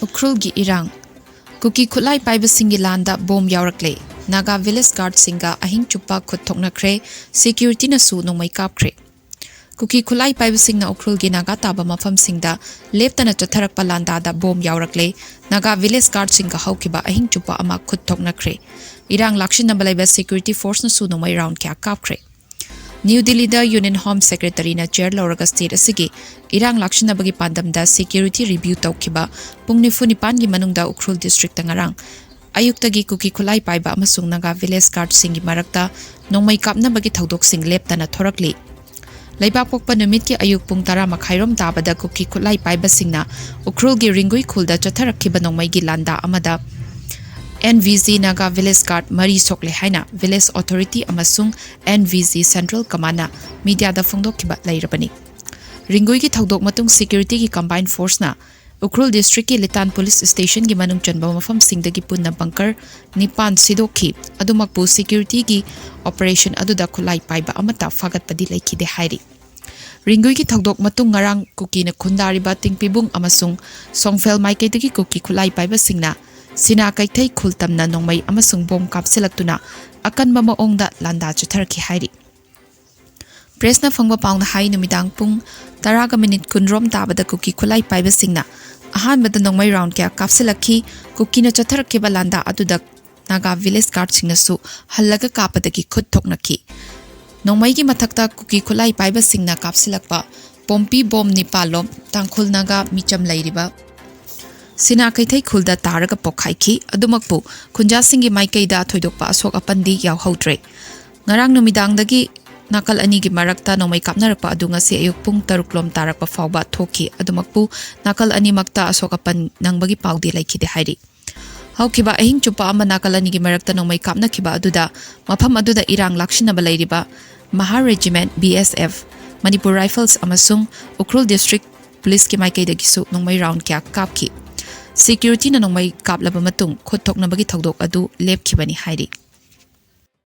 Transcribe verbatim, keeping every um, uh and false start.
ꯎꯈ꯭ꯔꯨꯜꯒꯤ ꯏꯔꯥꯡ꯫ ꯀꯨꯀꯤ ꯈꯨꯠꯂꯥꯏ ꯄꯥꯏꯕꯁꯤꯡꯒꯤ ꯂꯥꯟꯗ ꯕꯣꯝ ꯌꯥꯎꯔꯛꯂꯦ꯫ ꯅꯥꯒꯥ ꯚꯤꯂꯦꯖ ꯒꯥꯔꯗꯁꯤꯡꯒ ꯑꯍꯤꯡ ꯆꯨꯞꯄ ꯈꯨꯠ ꯊꯣꯛꯅꯈ꯭ꯔꯦ꯫ ꯁꯦꯀ꯭ꯌꯨꯔꯤꯇꯤꯅꯁꯨ ꯅꯣꯡꯃꯩ ꯀꯥꯞꯈ꯭ꯔꯦ꯫ ꯀꯨꯀꯤ ꯈꯨꯠꯂꯥꯏ ꯄꯥꯏꯕꯁꯤꯡꯅ ꯎꯈ꯭ꯔꯨꯜꯒꯤ ꯅꯥꯒꯥ ꯇꯥꯕ ꯃꯐꯝꯁꯤꯡꯗ ꯂꯦꯞꯇꯅ ꯆꯠꯊꯔꯛꯄ ꯂꯥꯟꯗꯥꯗ ꯕꯣꯝ ꯌꯥꯎꯔꯛꯂꯦ꯫ ꯅꯥꯒꯥ ꯚꯤꯂꯦꯖ ꯒꯥꯔꯗꯁꯤꯡꯒ ꯍꯧꯈꯤꯕ ꯑꯍꯤꯡ ꯆꯨꯞꯄ ꯑꯃ ꯈꯨꯠ ꯊꯣꯛꯅꯈ꯭ꯔꯦ꯫ ꯏꯔꯥꯡ ꯂꯥꯛꯁꯤꯟꯅꯕ ꯂꯩꯕ ꯁꯦꯀ꯭ꯌꯨꯔꯤꯇꯤ ꯐꯣꯔꯁꯅꯁꯨ ꯅꯣꯡꯃꯩ ꯔꯥꯎꯟ ꯀꯌꯥ ꯀꯥꯞꯈ꯭ꯔꯦ꯫ ꯅ꯭ꯌꯨ ꯗꯤꯜꯂꯤꯗ ꯌꯨꯅꯤꯌꯟ ꯍꯣꯝ ꯁꯦꯀ꯭ꯔꯦꯇꯔꯤꯅ ꯆꯦꯌꯔ ꯂꯧꯔꯒ ꯁ꯭ꯇꯦꯠ ꯑꯁꯤꯒꯤ ꯏꯔꯥꯡ ꯂꯥꯛꯁꯤꯟꯅꯕꯒꯤ ꯄꯥꯟꯗꯝꯗ ꯁꯦꯀ꯭ꯌꯨꯔꯤꯇꯤ ꯔꯤꯚ꯭ꯌꯨ ꯇꯧꯈꯤꯕ ꯄꯨꯡ ꯅꯤꯐꯨ ꯅꯤꯄꯥꯟꯒꯤ ꯃꯅꯨꯡꯗ ꯎꯈ꯭ꯔꯨꯜ ꯗꯤꯁꯇ꯭ꯔꯤꯛꯇ ꯉꯔꯥꯡ ꯑꯌꯨꯛꯇꯒꯤ ꯀꯨꯀꯤ ꯈꯨꯠꯂꯥꯏ ꯄꯥꯏꯕ ꯑꯃꯁꯨꯡ ꯅꯥꯒꯥ ꯚꯤꯂꯦꯖ ꯒꯥꯔꯗꯁꯤꯡꯒꯤ ꯃꯔꯛꯇ ꯅꯣꯡꯃꯩ ꯀꯥꯞꯅꯕꯒꯤ ꯊꯧꯗꯣꯛꯁꯤꯡ ꯂꯦꯞꯇꯅ ꯊꯣꯔꯛꯂꯤ꯫ ꯂꯩꯕꯥꯛꯄꯣꯛꯄ ꯅꯨꯃꯤꯠꯀꯤ ꯑꯌꯨꯛ ꯄꯨꯡ ꯇꯔꯥ ꯃꯈꯥꯏꯔꯣꯝ ꯇꯥꯕꯗ ꯀꯨꯀꯤ ꯈꯨꯠꯂꯥꯏ ꯄꯥꯏꯕꯁꯤꯡꯅ ꯎꯈ꯭ꯔꯨꯜꯒꯤ ꯔꯤꯡꯒꯨꯏ ꯈꯨꯜꯗ ꯆꯠꯊꯔꯛꯈꯤꯕ ꯅꯣꯡꯃꯩꯒꯤ ꯂꯥꯟꯗꯥ ꯑꯃꯗ N V G Naga village guard ꯃꯔꯤ ꯁꯣꯛꯂꯦ ꯍꯥꯏꯅ ꯚꯤꯂꯦꯖ ꯑꯣꯊꯣꯔꯤꯇꯤ ꯑꯃꯁꯨꯡ ꯑꯦꯟ ꯚꯤ ꯖꯤ ꯁꯦꯟꯇ꯭ꯔꯦꯜ ꯀꯃꯥꯟꯅ ꯃꯤꯗꯤꯌꯥꯗ ꯐꯣꯡꯗꯣꯛꯈꯤꯕ ꯂꯩꯔꯕꯅꯤ꯫ ꯔꯤꯡꯒꯨꯏꯒꯤ ꯊꯧꯗꯣꯛ ꯃꯇꯨꯡ ꯁꯦꯀ꯭ꯌꯨꯔꯤꯇꯤꯒꯤ ꯀꯝꯕꯥꯏꯟ ꯐꯣꯔꯁꯅ ꯎꯈ꯭ꯔꯨꯜ ꯗꯤꯁꯇ꯭ꯔꯤꯛꯀꯤ ꯂꯤꯇꯥꯟ ꯄꯨꯂꯤꯁ ꯁ꯭ꯇꯦꯁꯟꯒꯤ ꯃꯅꯨꯡ ꯆꯟꯕ ꯃꯐꯝꯁꯤꯡꯗꯒꯤ ꯄꯨꯟꯅ ꯕꯪꯀꯔ ꯅꯤꯄꯥꯟ ꯁꯤꯗꯣꯛꯈꯤ꯫ ꯑꯗꯨꯃꯛꯄꯨ ꯁꯦꯀ꯭ꯌꯨꯔꯤꯇꯤꯒꯤ ꯑꯣꯄꯔꯦꯁꯟ ꯑꯗꯨꯗ ꯈꯨꯠꯂꯥꯏ ꯄꯥꯏꯕ ꯑꯃꯠꯇ ꯐꯥꯒꯠꯄꯗꯤ ꯂꯩꯈꯤꯗꯦ ꯍꯥꯏꯔꯤ꯫ ꯔꯤꯡꯒꯨꯏꯒꯤ ꯊꯧꯗꯣꯛ ꯃꯇꯨꯡ ꯉꯔꯥꯡ ꯀꯨꯀꯤꯅ ꯈꯨꯟꯗꯥꯔꯤꯕ ꯇꯤꯡꯄꯤꯕꯨꯡ ꯑꯃꯁꯨꯡ ꯁꯣꯡꯐꯦꯜ ꯃꯥꯏꯀꯩꯗꯒꯤ ꯀꯨꯀꯤ ꯈꯨꯠꯂꯥꯏ ꯄꯥꯏꯕꯁꯤꯡꯅ ꯁꯤꯅꯥ ꯀꯩꯊꯩ ꯈꯨꯜ ꯇꯝꯅ ꯅꯣꯡꯃꯩ ꯑꯃꯁꯨꯡ ꯕꯣꯝ ꯀꯥꯞꯁꯤꯜꯂꯛꯇꯨꯅ ꯑꯀꯟꯕ ꯃꯑꯣꯡꯗ ꯂꯥꯟꯗꯥ ꯆꯠꯊꯔꯛꯈꯤ ꯍꯥꯏꯔꯤ꯫ ꯄ꯭ꯔꯦꯁꯅ ꯐꯪꯕ ꯄꯥꯎꯅ ꯍꯥꯏ, ꯅꯨꯃꯤꯗꯥꯡ ꯄꯨꯡ ꯇꯔꯥꯒ ꯃꯤꯅꯤꯠ ꯀꯨꯟꯔꯣꯝ ꯇꯥꯕꯗ ꯀꯨꯀꯤ ꯈꯨꯠꯂꯥꯏ ꯄꯥꯏꯕꯁꯤꯡꯅ ꯑꯍꯥꯟꯕꯗ ꯅꯣꯡꯃꯩ ꯔꯥꯎꯟ ꯀꯌꯥ ꯀꯥꯞꯁꯤꯜꯂꯛꯈꯤ꯫ ꯀꯨꯀꯤꯅ ꯆꯠꯊꯔꯛꯈꯤꯕ ꯂꯥꯟꯗꯥ ꯑꯗꯨꯗ ꯅꯥꯒꯥ ꯚꯤꯂꯦꯖ ꯒꯥꯔꯗꯁꯤꯡꯅꯁꯨ ꯍꯜꯂꯒ ꯀꯥꯞꯄꯗꯒꯤ ꯈꯨꯠ ꯊꯣꯛꯅꯈꯤ꯫ ꯅꯣꯡꯃꯩꯒꯤ ꯃꯊꯛꯇ ꯀꯨꯀꯤ ꯈꯨꯠꯂꯥꯏ ꯄꯥꯏꯕꯁꯤꯡꯅ ꯀꯥꯞꯁꯤꯜꯂꯛꯄ ꯄꯣꯝꯄꯤ ꯕꯣꯝ ꯅꯤꯄꯥꯜꯂꯣꯝ ꯇꯥꯡꯈꯨꯜ ꯅꯥꯒꯥ ꯃꯤꯆꯝ ꯂꯩꯔꯤꯕ ꯁꯤꯅꯥ ꯀꯩꯊꯩ ꯈꯨꯜꯗ ꯇꯥꯔꯒ ꯄꯣꯛꯈꯥꯏꯈꯤ꯫ ꯑꯗꯨꯃꯛꯄꯨ ꯈꯨꯟꯖꯥꯁꯤꯡꯒꯤ ꯃꯥꯏꯀꯩꯗ ꯊꯣꯏꯗꯣꯛꯄ ꯑꯁꯣꯛ ꯑꯄꯟꯗꯤ ꯌꯥꯎꯍꯧꯗ꯭ꯔꯦ꯫ ꯉꯔꯥꯡ ꯅꯨꯃꯤꯗꯥꯡꯗꯒꯤ ꯅꯥꯀꯜ ꯑꯅꯤꯒꯤ ꯃꯔꯛꯇ ꯅꯣꯡꯃꯩ ꯀꯥꯞꯅꯔꯛꯄ ꯑꯗꯨ ꯉꯁꯤ ꯑꯌꯨꯛ ꯄꯨꯡ ꯇꯔꯨꯛ ꯂꯣꯝ ꯇꯥꯔꯛꯄ ꯐꯥꯎꯕ ꯊꯣꯛꯈꯤ꯫ ꯑꯗꯨꯃꯛꯄꯨ ꯅꯥꯀꯜ ꯑꯅꯤꯃꯛꯇ ꯑꯁꯣꯛ ꯑꯄꯟ ꯅꯪꯕꯒꯤ ꯄꯥꯎꯗꯤ ꯂꯩꯈꯤꯗꯦ ꯍꯥꯏꯔꯤ꯫ ꯍꯧꯈꯤꯕ ꯑꯍꯤꯡ ꯆꯨꯞꯄ ꯑꯃ ꯅꯥꯀꯜ ꯑꯅꯤꯒꯤ ꯃꯔꯛꯇ ꯅꯣꯡꯃꯩ ꯀꯥꯞꯅꯈꯤꯕ ꯑꯗꯨꯗ ꯃꯐꯝ ꯑꯗꯨꯗ ꯏꯔꯥꯡ ꯂꯥꯛꯁꯤꯟꯅꯕ ꯂꯩꯔꯤꯕ Mahar Regiment, B S F, Manipur Rifles ꯑꯃꯁꯨꯡ ꯎꯈ꯭ꯔꯨꯜ District Policeꯀꯤ ꯃꯥꯏꯀꯩꯗꯒꯤꯁꯨ ꯅꯣꯡꯃꯩ round ꯀꯌꯥ ꯀꯥꯞꯈꯤ꯫ Securityꯅ ꯅꯣꯡꯃꯩ ꯀꯥꯞꯂꯕ ꯃꯇꯨꯡ ꯈꯨꯠ ꯊꯣꯛꯅꯕꯒꯤ ꯊꯧꯗꯣꯛ ꯑꯗꯨ ꯂꯦꯞꯈꯤꯕꯅꯤ ꯍꯥꯏꯔꯤ꯫